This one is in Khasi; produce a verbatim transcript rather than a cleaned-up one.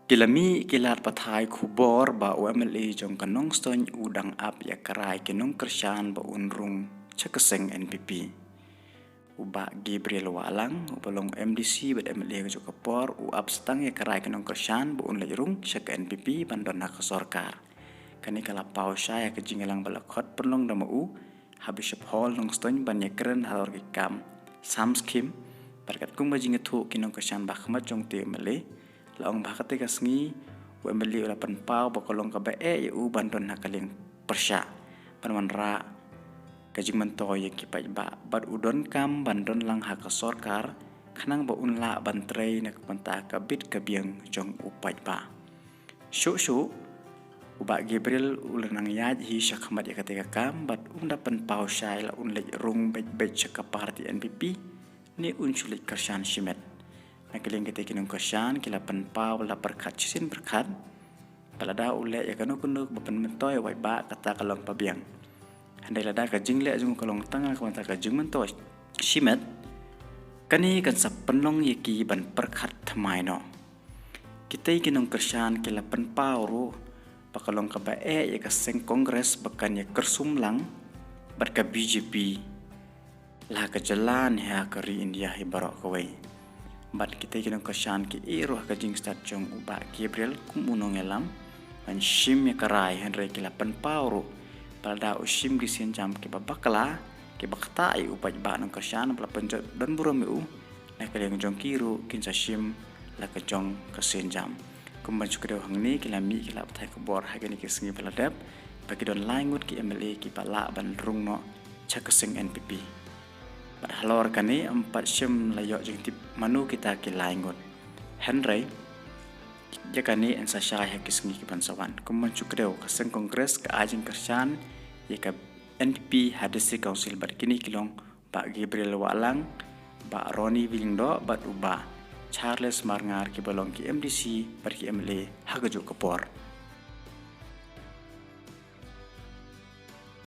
Ki la mih ki lad pathai khubor ba u M L A jong ka Nongstoiñ u dang ap ïa ka rai ki nongkyrshan ba un rung sha ka seng N P P. U Bah Gabriel Wahlang, uba long M D C bad M L A ka juh ka por, u ap sa tang ïa ka rai ki nongkyrshan ba un leit rung sha ka N P P ban don ha ka sorkar. Kane ka la paw shai ha ka jingïalang ba la khot pynlong da ma u ha Bishop Hall Nongstoiñ ban ïakren halor ki kam sam skhim. Bad katkum ka jingïathuh ki nongkyrshan ba khmat jong te u M L A, la ong ba ha kata ka sngi u M L A u la pynpaw ba ka long kaba eh ïa u ban don ha ka liang pyrshah ban wanrah ka jingmyntoi ïa ki paidbah bad u donkam ban don lang ha ka sorkar khnang ba un lah ban trei na ka bynta ka bit ka biang jong u paidbah. Shuh shuh u Bah Gabriel u la nang ïaid hi sha khmat ïa kata ka kam bad um da pynpaw shai la un leit rung beit beit sha ka party N P P ne un shu leit kyrshan shimet. Na ka liang kita ki nongkyrshan ki la pynpaw la pyrkhat shisien pyrkhat ba lada u leh ïa kano kano ba pynmyntoi ïa u paidbah kata ka long kaba biang. Hynrei lada ka jingleh jong u ka long tang na ka bynta ka jingmyntoi shimet, kane kan sa pynlong ïa ki ban pyrkhat thymmai noh. Kita ki nongkyrshan ki la pynpaw ruh ba ka long kaba eh ïa ka seng Congress ba kan ïa kyrsum lang bad ka B J P la ha ka jylla ne ha ka ri India hi baroh kawei. Bad kita ki nongkyrshan ki ïeh ruh ha ka jingstad jong u Bah Gabriel kum u nongïalam ban shim ïa ka rai, hynrei ki la pynpaw ruh ba lada u shim ki sienjam kiba bakla, kiba ktah ïa u paidbah nongkyrshan ba la pynjot don burom ïa u, na ka liang jong ki ruh kin sa shim la ka jong ka sienjam. Kum ban shu kdew hangne, ki la mih ki lad pathai khubor ha kine ki sngi ba la dep ba ki don lai ngut ki M L A kiba lah ban rung noh sha ka seng N P P. Bad halor kane ym pat shym la ïoh jingtip mano kita ki lai ngut. Hynrei ïa kane yn sa shai ha ki sngi ki ban sa wan. Kum ban shu kdew, ka seng Congress ka ai jingkyrshan ïa ka N P P ha District Council bad kine ki long Bah Gabriel Wahlang, Bah Ronnie Williamdoh bad u Bah Charles Marngar kiba long ki M D C bad ki M L A ha ka juh ka por.